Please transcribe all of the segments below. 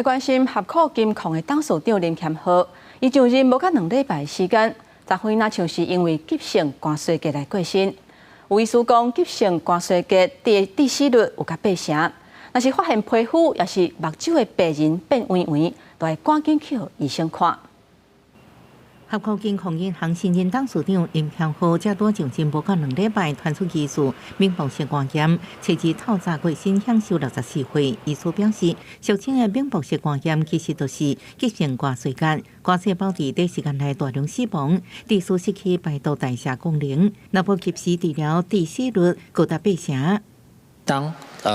關心合庫金礦的董事長林謙和，伊上任無到2禮拜時間，昨昏若像是因為急性肝衰竭來過身。有醫師講，急性肝衰竭的致死率有甲八成，若是發現皮膚抑是目睭的白仁變黃黃，就愛趕緊去予醫生看。合庫金礦銀行新任董事長林謙和才拄上任無到2禮拜，傳出疑似冥王性肝炎，初二透早過身，享壽64歲。醫師表示，俗稱的冥王性肝炎其實就是急性肝衰竭，肝細胞佇短時間內大量死亡，致使失去排毒代謝功能，若無及時治療，致死率高達八成。當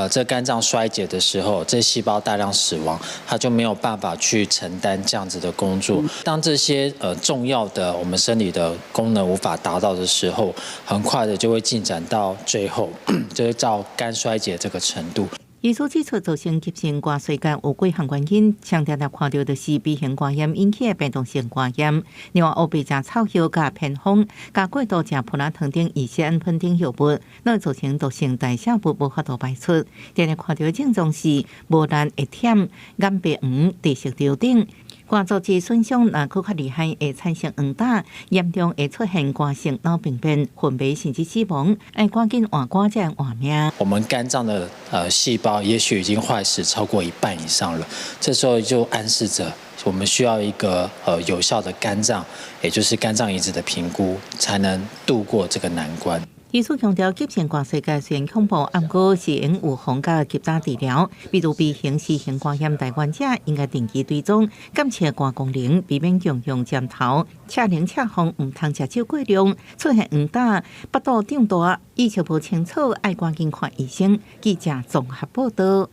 這肝臟衰竭的時候，這細胞大量死亡，它就沒有辦法去承擔這樣子的工作。當這些重要的我們生理的功能無法達到的時候，很快的就會進展到最後，就是到肝衰竭這個程度。醫師指出，造成急性肝衰竭有幾項原因，常常看著就是 B 型肝炎引起的病毒性肝炎，另外烏白食草藥佮偏方，佮過度食普拿疼等乙酰氨酚等藥物，攏會造成毒性代謝物無法度排出。常常看著症狀是無力會忝、眼白黃、低色尿等。肝組織損傷若閣較厲害，會產生黃疸，嚴重會出現肝性腦病變、昏迷甚至死亡。愛趕緊換肝才會換命。我們肝臟的細胞也許已經壞死超過一半以上了，這時候就暗示着我們需要一個有效的肝臟，也就是肝臟移植的評估，才能度過這個難關。醫師強調，急性肝衰竭雖然恐怖，毋過是會預防佮及早治療。比如 B 型、C 型肝炎帶原者，應該定期追蹤檢測肝功能，避免共用針頭、赤冷赤風，毋通食酒過量，出現黃疸、腹肚脹大、意識無清楚，愛趕緊看醫生。記者綜合報道。